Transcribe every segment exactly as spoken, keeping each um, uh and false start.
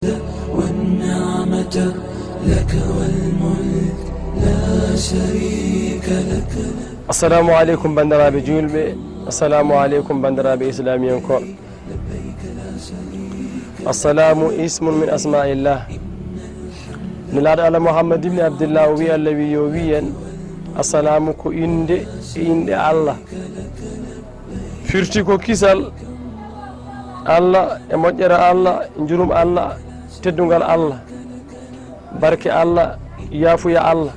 والنعمة لك والملك لا شريك لك. Assalamu aleykum, banndiraaɓe juulɓe. Assalamu aleykum, banndiraaɓe islamiyankooɓe. Assalamu ismun min asma'illah. Nelaaɗo Allah Muhammad ibn Abdillah o wi, Allah wi yo wi en, assalamu ko innde e inɗe Allah. Firti ko kisal Allah e moƴƴere Allah, njurum Allah, teddungal Allah, barke Allah, yaafuya Allah.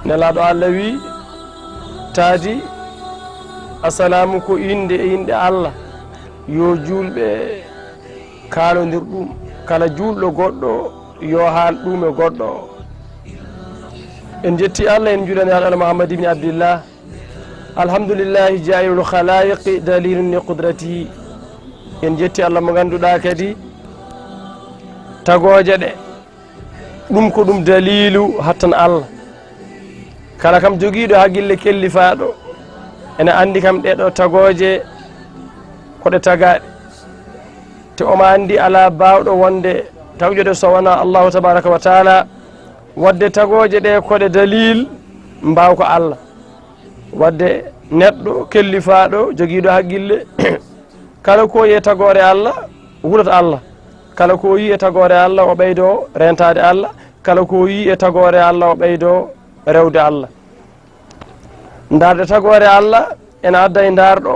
Nelaaɗo Allah wi, taadi, assalamu ko innde e inɗe Allah. Yo juulɓe kaalondir ɗum. Kala juulɗo goɗɗo, yo haal ɗum e goɗɗo o. En njetti Allah, en njuulani Nelaaɗo Allah Muhammad ibn Abdillah. Alhamdulillahi jaa'ilul khalaiqi dalilun li qudratihi. En njetti Allah mo ngannduɗaa kadi tagooje ɗe, ɗum ko ɗum daliilu hattan Allah. Kala kam jogiiɗo haqqille kellifaaɗo ene anndi kam ɗee ɗoo tagooje ko ɗe tagaaɗe. Te omo anndi alaa baawɗo wonde tagjoɗo so wonaa Allahu tabaraka wa taala. Wadde tagooje ɗe ko ɗe daliil mbaawka Allah. Wadde neɗɗo kellifaaɗo jogiiɗo haqqille, kala ko yi'e tagoore Allah, hulat Allah. Kala ko yi'e tagoore Allah, o ɓeydo rentaade Allah. Kala ko yi'e tagoore Allah, o ɓeydo rewde Allah. Ndaarde tagoore Allah ene adda e ndaarɗo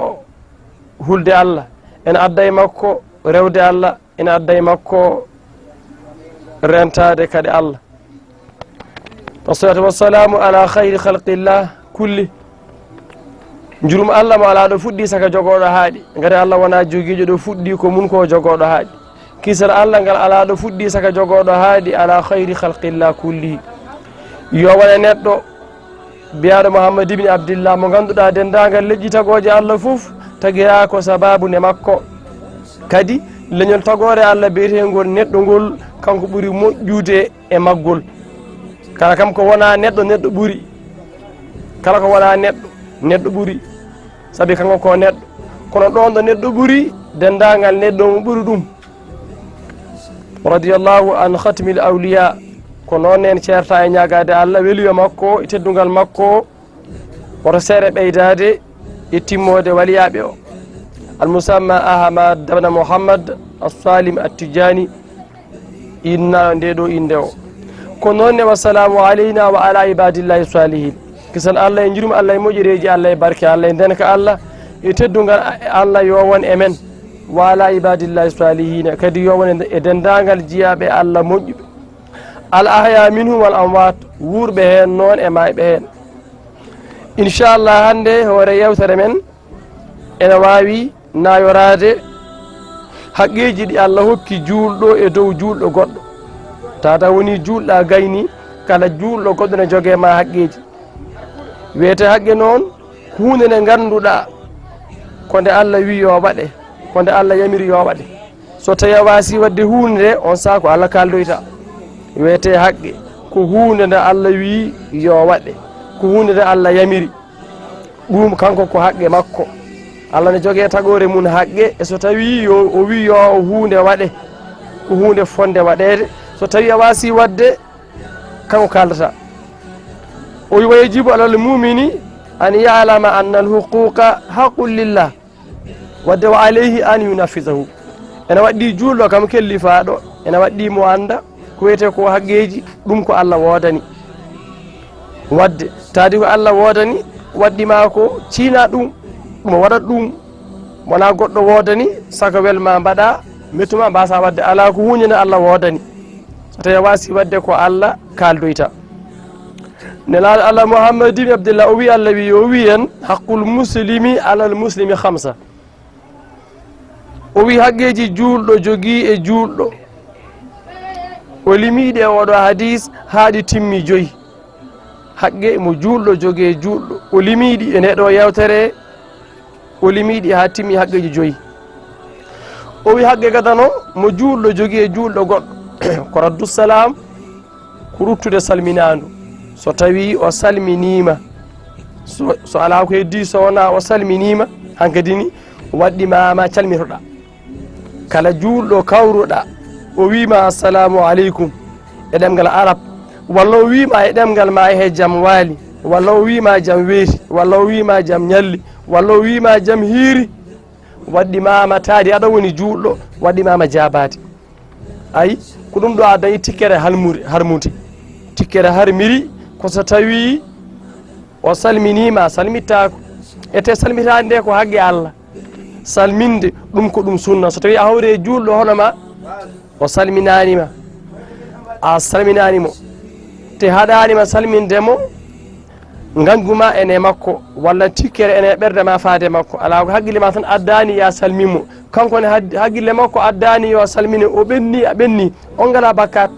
hulde Allah, ene adda e makko rewde Allah, ene adda e makko rentaade kadi Allah. Wassalatu wassalamu ala khayri khalqillah kulli. Njurum Allah mo alaa ɗo fuɗɗi saka jogooɗo haaɗi. Ngati Allah wonaa jogiijo ɗo fuɗɗi ko mun ko jogooɗo haaɗi. Kisal Allah ngal alaa ɗo fuɗɗi saka jogooɗo haaɗi ala khayri khalqillah kulli. Yo wone neɗɗo biyaaɗo Muhammad ibn Abdillah mo ngannduɗaa denndaangal leƴƴi tagooje Allah fof tagiraa ko sababu ne makko. Kadi leñol tagoore Allah biyeteengol neɗɗo ngol kanko ɓuri moƴƴude e maggol. Kala kam ko wonaa neɗɗo, neɗɗo ɓuri. Kala ko wonaa neɗɗo, neɗɗo ɓuri. Sabi kanko ko neɗɗo. Kono ɗoon ɗo neɗɗo ɓuri, denndaangal neɗɗo mo ɓuri ɗum. Radiyallahu an khatmil awliya. Ko noon en ceerta e ñaagaade Allah weliyo makko e teddungal makko. Woto seere ɓeydaade e timmoode waliyaaɓe o. Al-Musamma Ahmad Dabna Muhammad As-Salim At-Tijani, innaaɗo nde ɗo innde o. Ko noon ne, wassalamu alayna wa ala ibadillahi salihin. Kisal Allah e njurum Allah e moƴƴereeji Allah e barke Allah e ndenka Allah e teddungal Allah yo won e men. Wa ala ibadillahi salihina, kadi yo won e denndaangal jiyaaɓe Allah moƴƴuɓe. Al ahya minhum wal amwat, wuurɓe heen noon e maayɓe heen. Inchallah, hannde hoore yewtere men ene waawi nayoraade haqqeeji ɗi Allah hokki juulɗo e dow juulɗo goɗɗo. Tata woni juulɗo a gayni, kala juulɗo goɗɗo ne jogee ma haqqeeji. Wiyete haqqe noon, ko huunde nde ngannduɗaa ko nde Allah wi yo waɗe, ko nde Allah yamiri yo waɗe. So tawi a waasi waɗde huunde nde, on saha ko Allah kaaldoyta. Wiyete haqqe, ko huunde nde Allah wi yo waɗe, ko huunde nde Allah yamiri. Ɗum kanko ko haqqe makko. Allah ne jogee tagoore mum haqqe, e so tawi yo o wi yo huunde waɗe, ko huunde fonde waɗeede. So tawi a waasi waɗde, kanko kaaldata. O wi, "Wa yajibu alal mu'mini an ya'lama anna al huquqa haqqun lillah, wadde wa alayhi an yunafizahu." Ene waɗɗi juulɗo kam kellifaaɗo, ene waɗɗi mo annda ko wiyetee ko haqqeeji, ɗum ko Allah woodani. Wadde taadi ko Allah woodani, waɗɗi ma ko ciina ɗum, ɗum o waɗat ɗum. Wonaa goɗɗo woodani, saka wel ma mbaɗa, mettu ma mbasa waɗde, alaa, ko huunde nde Allah woodani. So tawi a waasi waɗde ko Allah kaaldoyta. Nelaaɗo Allah Muhammad ibn Abdillah o wi, Allah wi, yo wi en, "Haqqul muslimi alal muslimi khamsa." O wi, haqqeeji juulɗo jogii e juulɗo. O limiiɗi e oɗo hadis haa ɗi timmi joyi. Haqqe mo juulɗo jogii e juulɗo. O limiiɗi e ndeɗo yewtere. O limiiɗi haa timmi haqqeeji joyi. O wi, haqqe gadano mo juulɗo jogii e juulɗo goɗɗo. Ko raddu salam, ko ruttude salminaandu. So tawi o salminiima, so, so alaa ko heddii, so wonaa o salminiima, hankadi ni waɗɗi ma, ma calmitoɗaa. Kala juulɗo kawruɗa, o wiima, "Assalamu aleykum," e ɗemngal Arab, walla o wiima e ɗemngal ma, "Ehe, jam waali," walla o wiima, "Jam weeti," walla o wiima, "Jam ñalli," walla o wiima, "Jam hiiri." Waɗɗimaama taadi aɗa woni juulɗo, waɗɗimaama jaabaade. Ayi, ko ɗum ɗo a dañi tikkere halmude, harmude. Tikkere harmiri ko so tawi o salminiima, salmittaako. Ete salmitaade nde ko haqqe Allah. Salminde ɗum ko ɗum sunna. So tawi a hawri e juulɗo hono ma, o salminaani ma, a salminaani mo, te haɗaani ma salminde mo, ngañgu ma ene makko, walla tikkere ene ɓernde ma faade makko. Alaa ko haqqille ma tan addaani ya salmin mo. Kanko ne had-, haqqille makko addaani yo salmine, o ɓenni, a ɓenni, on ngalaa bakkaat.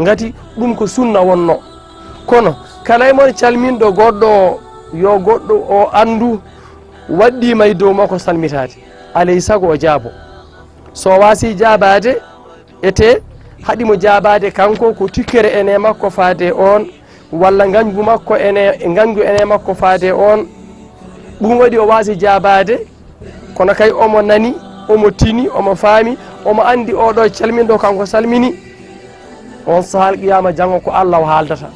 Ngati ɗum ko sunna wonno. Kono kala e mon calminɗo goɗɗo o, yo goɗɗo o anndu waɗɗiima e dow makko salmitaade. Alay sago o jaabo. So o waasi jaabaade, ete haɗi mo jaabaade kanko, ko tikkere ene makko faade on, walla ngañgu makko ene, ngañgu ene makko faade on. Ɗum waɗi o waasi jaabaade. Kono kay omo nani, omo tini, omo faami, omo anndi oɗo calminɗo kanko salmini. On sahaa alqiyaama janngo ko Allah o haaldata.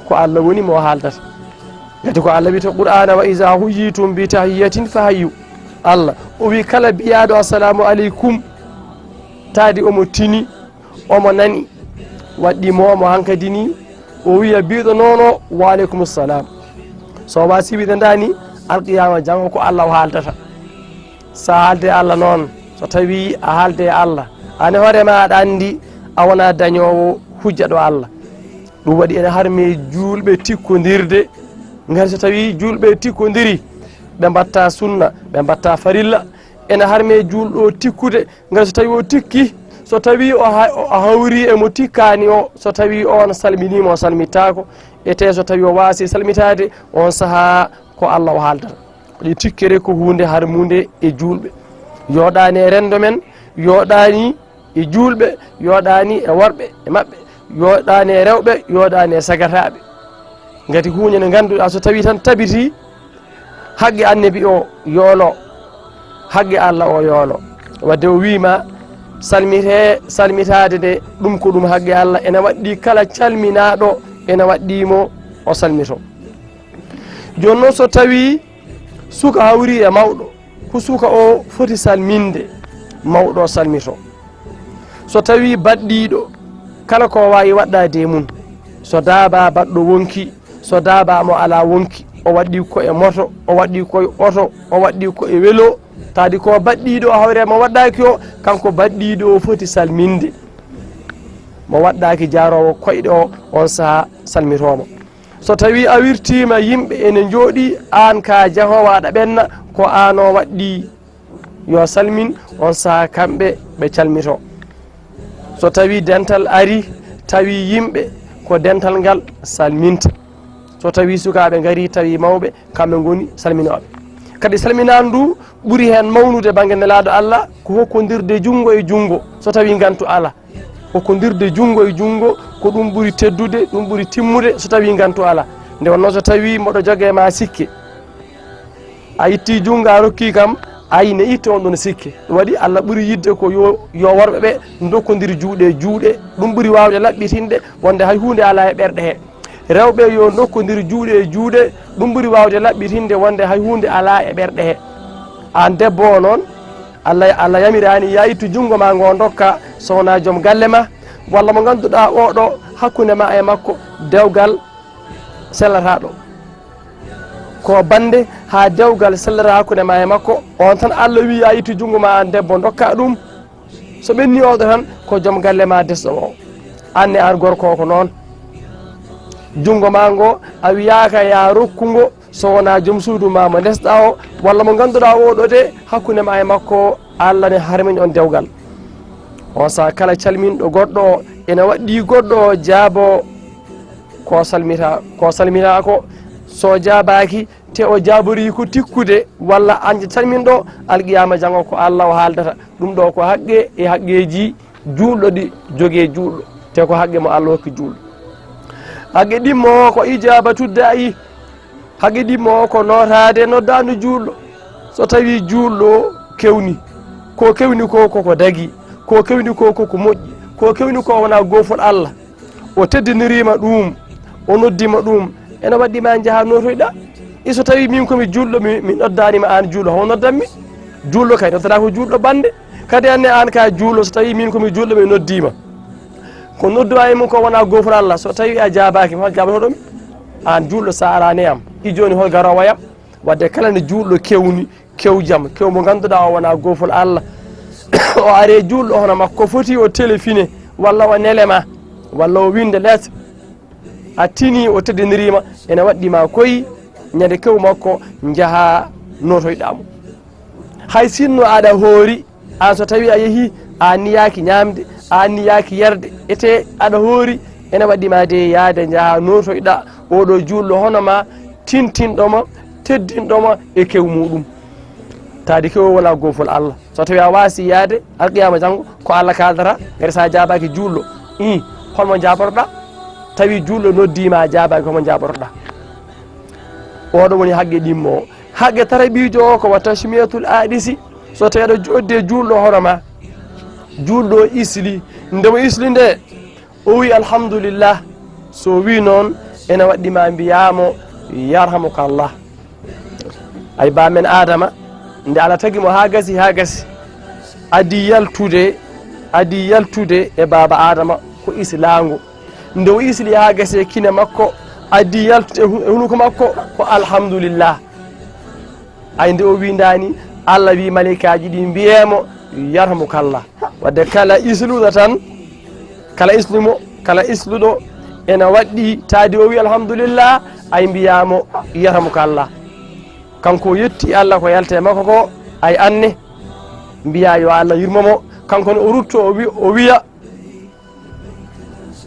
Ko Allah woni mo o haaldata. Ngati ko Allah wi to Qur'aana, "Wa iza huyyitum bi tahiyyatin fa hayyu." Allah o wi kala biyaaɗo "Assalamu aleykum," taadi omo tini, omo nani, waɗɗii mo, mo hankadi ni, o wiya biiɗo noon o, "Wa aleykum salam." So o waasi wiide ndaani, alqiyaama janngo ko Allah o haaldata. So a haalde e Allah noon, so tawi a haalde e Allah, aan e hoore ma aɗa anndi a wonaa dañoowo hujja ɗo Allah. Ɗum waɗi ene harmi juulɓe tikkondirde. Ngati so tawi juulɓe tikkondiri, ɓe mbatta sunna, ɓe mbatta farilla, ene harmi juulɗo tikkude. Ngati so tawi o tikki, so tawi o ha-, o hawri e mo tikkaani o, so tawi on salminiima, o salmittaako, ete so tawi o waasi salmitaade, on sahaa ko Allah o haaldata. Ɗi tikkere ko huunde harmunde e juulɓe. Yooɗaani e renndo men, yooɗaani e juulɓe, yooɗaani e worɓe e maɓɓe, yooɗaani e rewɓe, yooɗaani e sagataaɓe. Ngati huunde nde ngannduɗaa so tawi tan tabitii, haqqe Annabi o yoolo, haqqe Allah o yoolo. Wadde o wiima, salmite, salmitaade nde, ɗum ko ɗum haqqe Allah, ene waɗɗii kala calminaaɗo, ene waɗɗii mo o salmito. Jooni noon so tawi suka hawri e mawɗo, ko suka o foti salminde, mawɗo o salmito. So tawi baɗɗiiɗo, kala ko waawi waɗɗaade e mum, so daaba baɗɗo wonki, so daaba mo alaa wonki, o waɗɗii ko e moto, o waɗɗii ko e oto, o waɗɗii ko e welo, taadi ko baɗɗiiɗo o hawre mo waɗɗaaki o, kanko baɗɗiiɗo o foti salminde. Mo waɗɗaaki jaaroowo koyɗe o, on sahaa salmitoo mo. So tawi a wirtiima yimɓe ene njooɗii, aan ka jahoowo aɗa ɓenna, ko aan o waɗɗii yo salmin, on sahaa kamɓe ɓe calmito. So tawi dental ari, tawi yimɓe, ko dental ngal salminta. So tawi sukaaɓe ngarii, tawi mawɓe, kamɓe ngoni salminooɓe. Kadi salminaandu ɓuri heen mawnude bannge Nelaaɗo Allah, ko hokkondirde junngo e junngo, so tawi ngantu alaa. Hokkondirde junngo e junngo, ko ɗum ɓuri teddude, ɗum ɓuri timmude so tawi ngantu alaa. Nde wonnoo so tawi mboɗo jogee ma sikke, a itti junngo a rokki kam, ayi ne itti on ɗon sikke. Ɗum waɗi Allah ɓuri yiɗde ko yo, yo worɓe ɓe ndokkondir juuɗe e juuɗe. Ɗum ɓuri waawde laɓɓitinde wonde hay huunde alaa e ɓerɗe he. Rewɓe yo ndokkondir juuɗe e juuɗe, ɗum ɓuri waawde laɓɓitinde wonde hay huunde alaa e ɓerɗe he. Aan debbo o noon, Allah, Allah yamiraani ya ittu junngo ma ngo ndokka so wonaa joom galle ma, walla mo ngannduɗaa oɗo hakkunde ma e makko dewgal sellataɗo. Ko bannde haa dewgal sellata hakkunde ma e makko, on tan Allah wi ya ittu junngo ma aan debbo ndokka ɗum. So ɓenni oɗo tan ko joom galle ma desɗo o. Aan ne aan gorko o ko noon. Junngo ma ngo a wiyaaka ya rokku ngo so wonaa joom suudu ma mo ndesɗaa o, walla mo ngannduɗaa oɗo de hakkunde ma e makko Allah ne harmini on dewgal. On sahaa kala calminɗo goɗɗo o ene waɗɗii goɗɗo o jaabo ko salmita, ko salmita ko. So jaabaaki, te o jaaborii ko tikkude walla anja calminɗo, alqiyaama janngo ko Allah o haaldata. Ɗum ɗo ko haqqe e haqqeeji juulɗo ɗi jogee juulɗo, te ko haqqe mo Allah hokki juulɗo. Haqqe ɗimmo o ko ijaabatu daa'i. Haqqe ɗimmo o ko nootaade noddaandu juulɗo. So tawi juulɗo kewni, Ko kewni ko koko dagi, ko kewni ko koko moƴƴi, ko kewni ko wona goofol Allah. O teddiniriima ɗum, o noddiima ɗum, ene waɗɗi ma njaha nootoyɗa. E so tawi min komi juulɗo, mi, mi noddaanima aan juulɗo, homo noddanmi? Juulɗo kay noddataa ko juulɗo bannde. Kadi anne aan ka juulɗo, so tawi min komi juulɗo, mi noddiima. Ko nodduɗa e mum ko wona goofol Allah, so tawi a jaabaaki, hol jaabotoɗomi? Aan juulɗo, sa araani e am, e jooni hol garoowo e am? Wadde kala nde juulɗo kewni, kewjam, kew mo ngannduɗaa o wona goofol Allah. O ari e juulɗo hono makko, foti o telefine, walla o nele ma, walla o winnde lettre. A tini o teddiniriima, ene waɗɗi ma koy ñande kew makko njaha nootoyɗa mo. Hay sinno aɗa hoori, aan so tawi a yehi, a anniyaaki ñaamde, a anniyaaki yarde, ete aɗa hoori, ene waɗɗi ma de yaade njaha nootoyɗa oɗo juulɗo hono ma, tintinɗo ma, teddinɗo ma e kew muɗum. Taadi kew o wona goofol Allah. So tawi a waasi yaade, alqiyama janngo, ko Allah kaaldata, ngati sa jaabaaki juulɗo, i, holmo jaabotoɗa? Tawi juulɗo noddiima a jaabaaki, holmo jaabotoɗa? Oɗo woni haqqe ɗimmo o. Haqqe taraɓiijo o ko wa tashmiyatul aɗisi. So tawi aɗa jooɗdi e juulɗo hono ma, juulɗo o isli, nde mo isli nde, o wi alhamdulillah. So wi noon, ene waɗɗi ma mbiyaamo yarhamuka Allah. Ay ba men Adama, nde Allah tagi mo haa gasi, haa gasi, adi yaltude, adi yaltude e baaba Adama ko islaango. Nde o isli haa gasi e kine makko, adi yaltude e hu-, e hunuko makko ko alhamdulillah. Ay nde o windaani, Allah wi malaykaaji ɗi mbiyeemo yarhamukallah. Wadde kala isluɗo tan, kala islu mo, kala isluɗo ene waɗɗi taadi o wi alhamdulillah, ay mbiyaamo yarhamukallah. Kanko o yetti Allah ko yalta e makko ko, ay anne mbiya yo Allah yurmo mo. Kanko ne o rutto o wi-, o wiya,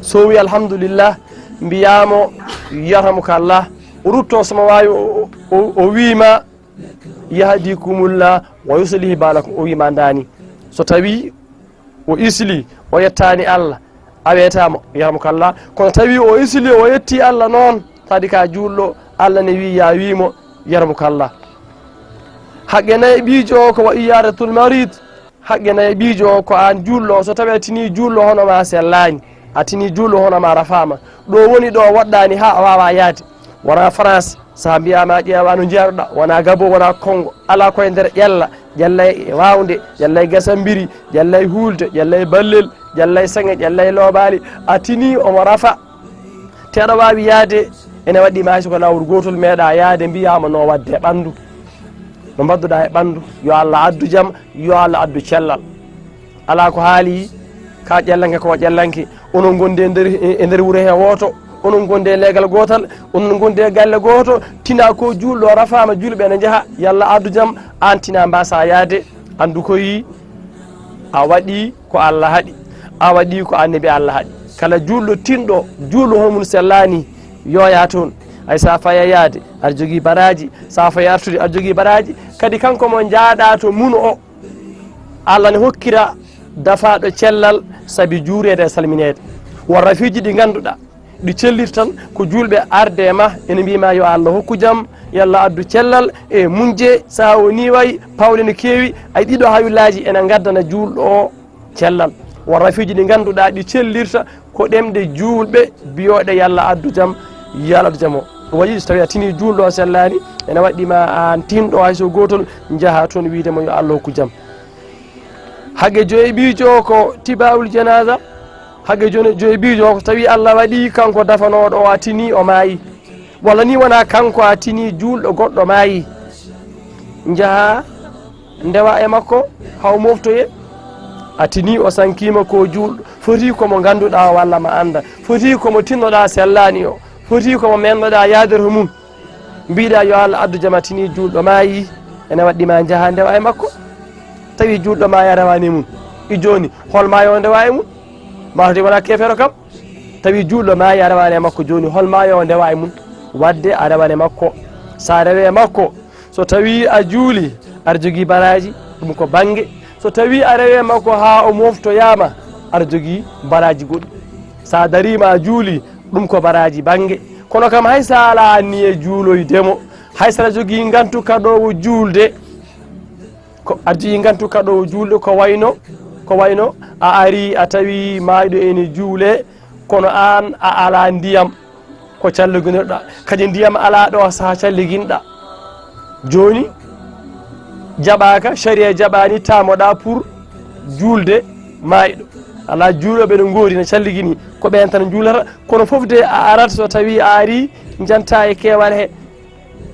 so wi alhamdulillah, mbiyaamo yarhamukallah. O rutto somo waawi o, o, o, o wiima yahdikumullah wa yuslih balakum, o wiima ndaani. So tawi o isli, o yettaani Allah, a wiyataama yarhamukallah. Kono tawi o isli, o yetti Allah noon, taadi ka juulɗo, Allah ne wi ya wiimo yarhamukallah. Haqqe nayaɓiijo o ko wa iyadatul marid. Haqqe nayaɓiijo o ko aan juulɗo o, so tawi a tini juulɗo hono ma sellaani, a tini juulɗo hono ma rafaama. Ɗo woni ɗo woɗɗaani haa a waawa yaade. Wona France, sa mbiyaama a ƴeewa no njeeruɗa, wona Gabo, wona Kongo, alaa koye nder ƴella, ƴella e Wawnde, ƴella e Gasambiri, ƴella e Huulde, ƴella e Ballel, ƴella e Saŋe, ƴella e Loobaali, a tini omo rafa. Te aɗa waawi yaade, ene waɗɗi ma hay so ko laawol gootol meeɗa yaade, mbiyaama no waɗde e ɓanndu. No mbaɗduɗa e ɓanndu, yo Allah addu jam, yo Allah addu cellal. Alaa ko haali, ka ƴellanke ko ƴellanke, onon ngondi e nder, e nder wuro he wooto, onon ngondi e leegal gootal, onon ngondi e galle gooto, tina ko juulɗo rafaama, juulɓe ene njaha, yo Allah addu jam, aan tina mbaasa yaade, anndu koyi a waɗi ko Allah haɗi, a waɗi ko annabi Allah haɗi. Kala juulɗo tinɗo, juulɗo hono mum sellaani, yooya toon. Ay sa faya yaade, aɗa jogii baraaji, sa faya artude, aɗa jogii baraaji. Kadi kanko mo njaaɗa to mum o, Allah ne hokkira dafaaɗo cellal sabi juureede e salmineede. Won rafiiji ɗi ngannduɗaa, ɗi cellirta tan ko juulɓe arde e ma, ene mbiy ma yo Allah hokku jam, yo Allah addu cellal e muñje, saha o ni wayi, pawɗe ne keewi, ay ɗiɗo hawillaaji ene ngaddana juulɗo o cellal. Won rafiiji ɗi ngannduɗaa ɗi cellirta ko ɗemɗe juulɓe biyooɗe yo Allah addu jam, yo Allah addu jam o. Ɗum waɗi so tawi a tini juulɗo o sellaani, ene waɗɗi ma aan tinɗo hay so gootol njaha toon wiide mo yo Allah hokku jam. Haqqe joweeɓiijo o ko tibaa'ul janaaza. Haqqe jone-, joweeɓiijo o ko tawi Allah waɗi kanko dafanooɗo o a tini o maayi. Walla ni wona kanko a tini juulɗo goɗɗo maayi. Njaha ndewa e makko haa o moftoye. A tini o sankiima ko juulɗo. Foti ko mo ngannduɗaa o walla ma annda. Foti ko mo tinnoɗaa sellaani o. Foti ko mo mennoɗaa yaadere mum. Mbiɗa yo Allah addu jam a tini juulɗo maayi, ene waɗɗi ma njaha ndewa e makko. Tawi juulɗo maayi a rewaani e mum. E jooni, hol ma yo ndewa e mum? Mataw wona keefeero kam. Tawi juulɗo maayi a rewaani e makko, jooni hol ma yo ndewa e mum? Waɗde a rewan e makko. Sa rewe e makko, so tawi a juuli, aɗa jogii baraaji, ɗum ko bannge. So tawi a rewe e makko haa o moftoyaama, aɗa jogii baraaji goɗɗi. Sa dariima a juuli, ɗum ko baraaji bannge. Kono kam hay sa alaa anniye juuloyde mo, hay so aɗa jogii ngantu kaɗoowo juulde, Ko arjii ngantu kaɗo juulɗo ko wayno, ko wayno a ari a tawi maayɗo ene juule, kono aan a alaa ndiyam ko calliginirɗa. Kadi ndiyam alaa ɗo saha calliginɗa. Jooni jaɓaaka, sharia jaɓaani, taamoɗa pour juulde maayɗo. Alaa juulɓe ɓe no ngoori no calligini, ko ɓeen tan juulata, kono fof de a arat so tawi a ari njanta e keewal he.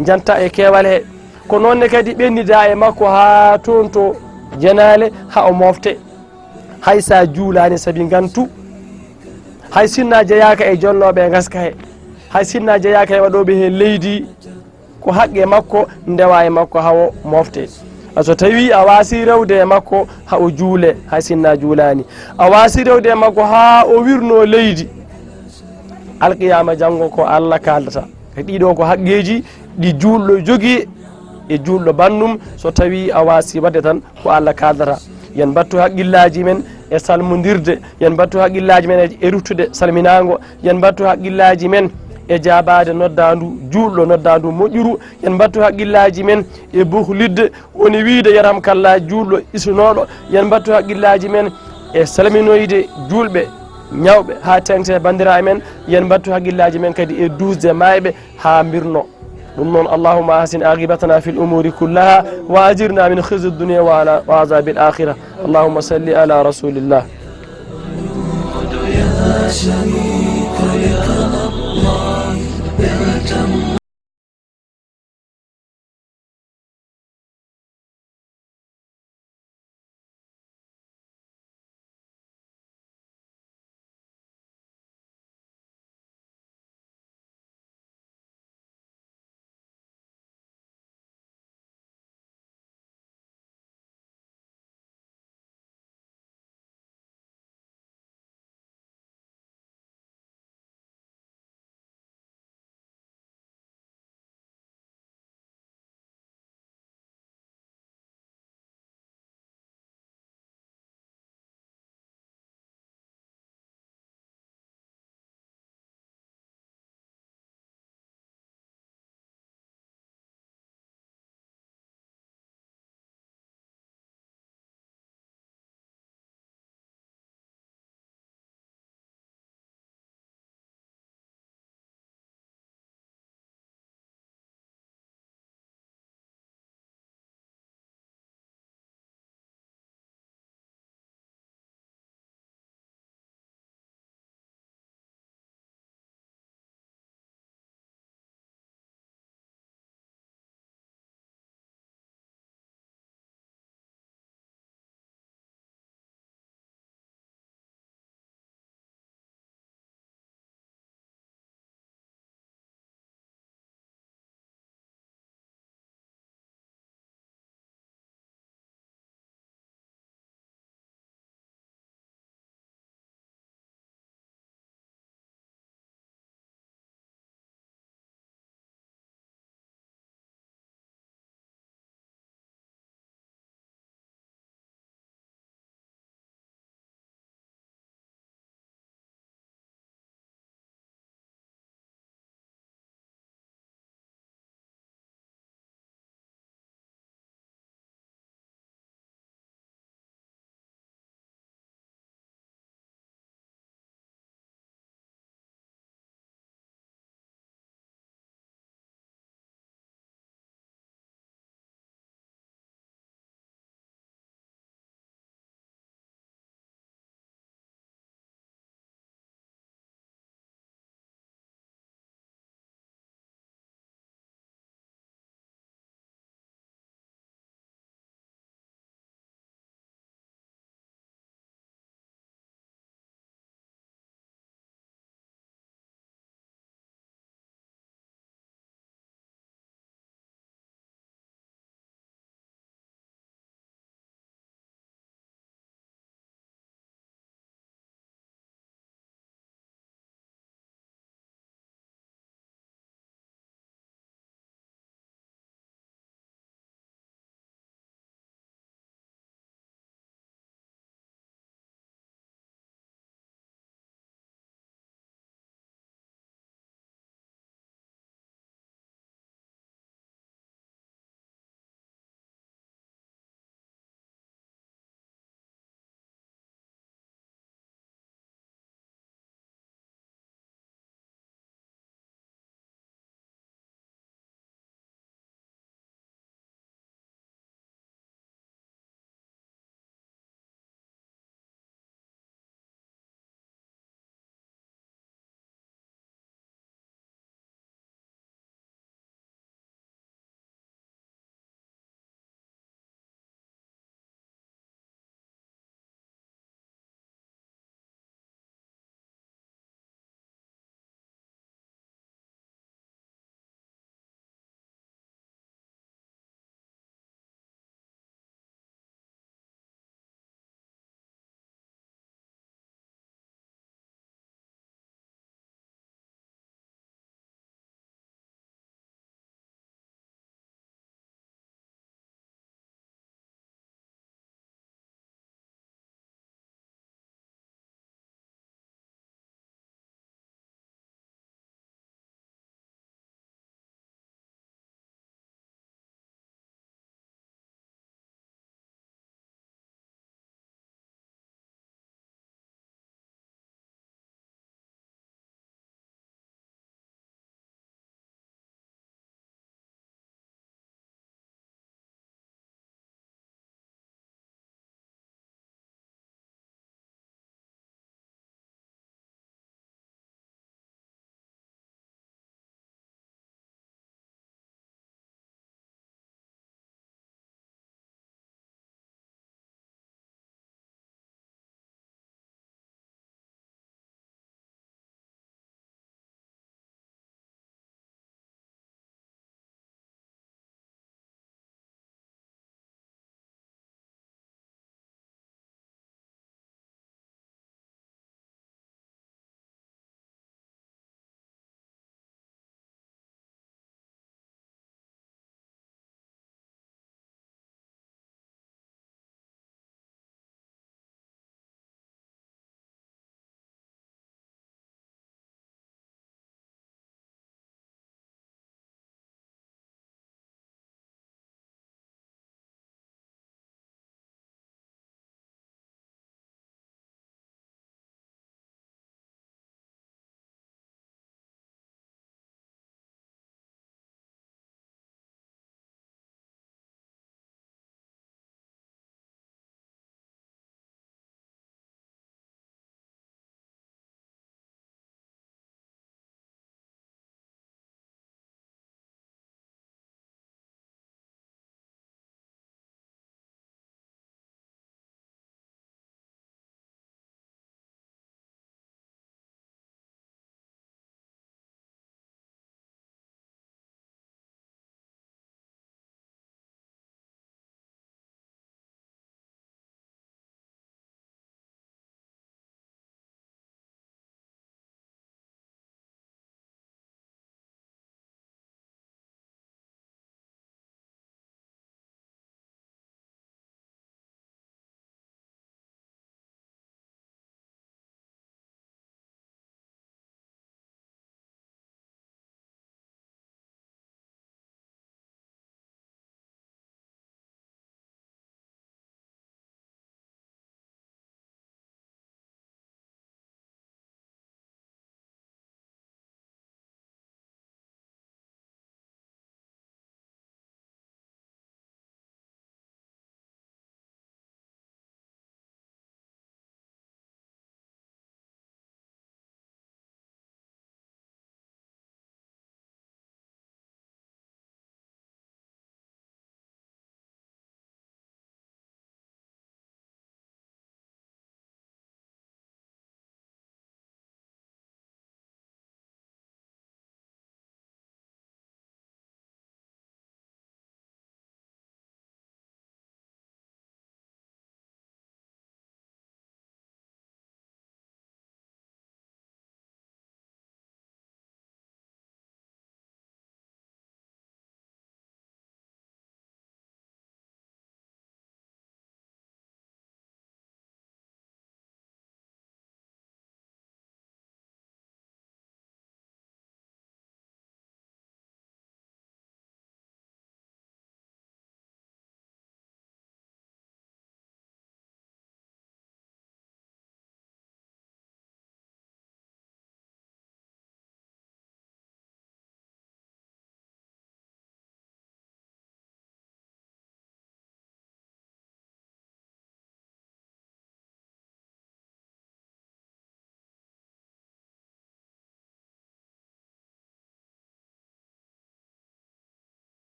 Njanta e keewal he. Ko noon ne kadi ɓennida e makko haa toon to jenaale haa o mofte. Hay sa juulaani sabi ngantu, hay sinna jeyaaka e jonnooɓe e ngaska he, hay sinna jeyaaka e waɗooɓe he leydi, ko haqqe makko ndewa e makko haa o mofte. A so tawi a waasi rewde e makko haa o juule, hay sinna juulaani. A waasi rewde e makko haa o wirno leydi. Alqiyaama janngo ko Allah kaaldata. Ɗiɗo ko haqqeeji ɗi juulɗo jogii e juulɗo bannum, so tawi a waasi waɗde tan ko Allah kaaldata. Yen mbattu haqqillaaji men e salmondirde, yen mbattu haqqillaaji men e, e ruttude salminaango, yen mbattu haqqillaaji men e jaabaade noddaandu juulɗo, noddaandu moƴƴuru, yen mbattu haqqillaaji men e buhlidde, woni wiyde yarhamkallah juulɗo isinooɗo, yen mbattu haqqillaaji men e salminoyde juulɓe ñawɓe haa teŋti e banndiraaɓe men, yen mbattu haqqillaaji men kadi e duusde maayɓe haa mbirno. Ɗum noon, اللهم أحسن عاقبتنا في الأمور كلها وأجرنا من خزي الدنيا وعلى، وعذاب الآخرة. اللهم صل على رسول الله.